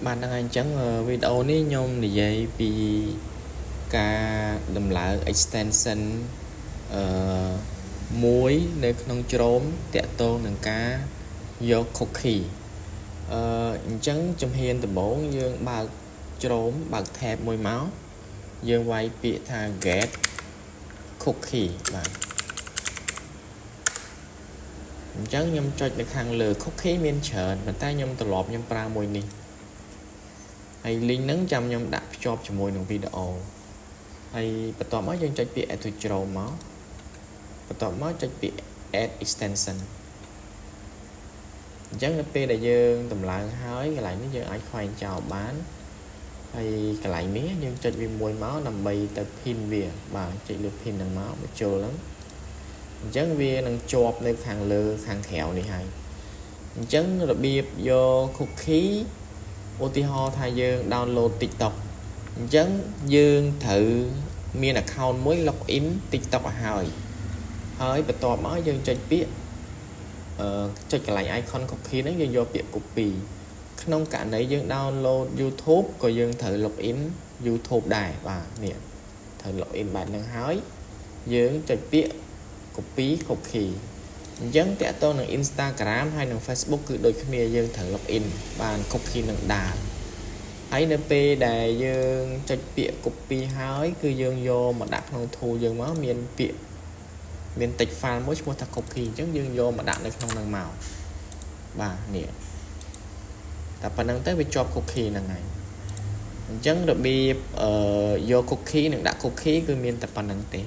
បាទហ្នឹងហើយអញ្ចឹងវីដេអូនេះខ្ញុំនិយាយពីការដំឡើង extension អឺមួយនៅក្នុង Chrome តាក់ទងនឹងការយក cookie អញ្ចឹងជំហានដំបូងយើងបើក Chrome បើក tab មួយមកយើងវាយពាក្យថា get cookie បាទអញ្ចឹងខ្ញុំចុចនៅខាងលើ cookie មានច្រើនប៉ុន្តែខ្ញុំត្រឡប់ខ្ញុំប្រើមួយនេះហើយ link ហ្នឹងចាំខ្ញុំដាក់ភ្ជាប់ជាមួយនឹងវីដេអូហើយបន្ទាប់មកយើងចុចពាក្យ add to Chrome មកបន្ទាប់មកចុចពាក្យ add extension អញ្ចឹងនៅពេលដែលយើងតម្លើងហើយកន្លែងនេះយើងអាចខ្វែងចោលបានហើយកន្លែងនេះយើងចុចវាមួយមកដើម្បីទៅ pin វាបាទចុចលើ pin ហ្នឹងមកបញ្ចូលហ្នឹងអញ្ចឹងវានឹងជាប់នៅខាងលើខាងក្រៅនេះហើយអញ្ចឹងរបៀបយក cookie ឧទាហរណ៍ថាយើង download TikTok អញ្ចឹងយើងត្រូវមាន account មួយ login TikTok ឲ្យហើយហើយបន្ទាប់មកយើងចុចពាក្យអឺចុចកន្លែង icon cookie ហ្នឹងយើងយកពាក្យ copy ក្នុងករណីយើង download YouTube ក៏យើងត្រូវ login YouTube ដែរបាទនេះត្រូវ login បែបហ្នឹងហើយយើងចុចពាក្យ copy cookie អញ្ចឹងតាក់ទងនឹង Instagram ហើយនិង Facebook គឺដូចគ្នាយើងត្រូវ login បាន cookie នឹងដើរហើយនៅពេលដែលយើងចុចពាក្យ copy ហើយគឺយើងយកមកដាក់ក្នុង tool យើងមកមានពាក្យមាន text file មួយឈ្មោះថា cookie អញ្ចឹងយើងយកមកដាក់នៅក្នុងហ្នឹងមកបាទនេះតែប៉ុណ្្នឹងទៅវាជាប់ cookie ហ្នឹងហើយអញ្ចឹងរបៀបអឺយក cookie និងដាក់ cookie គឺមានតែប៉ុណ្្នឹងទេ។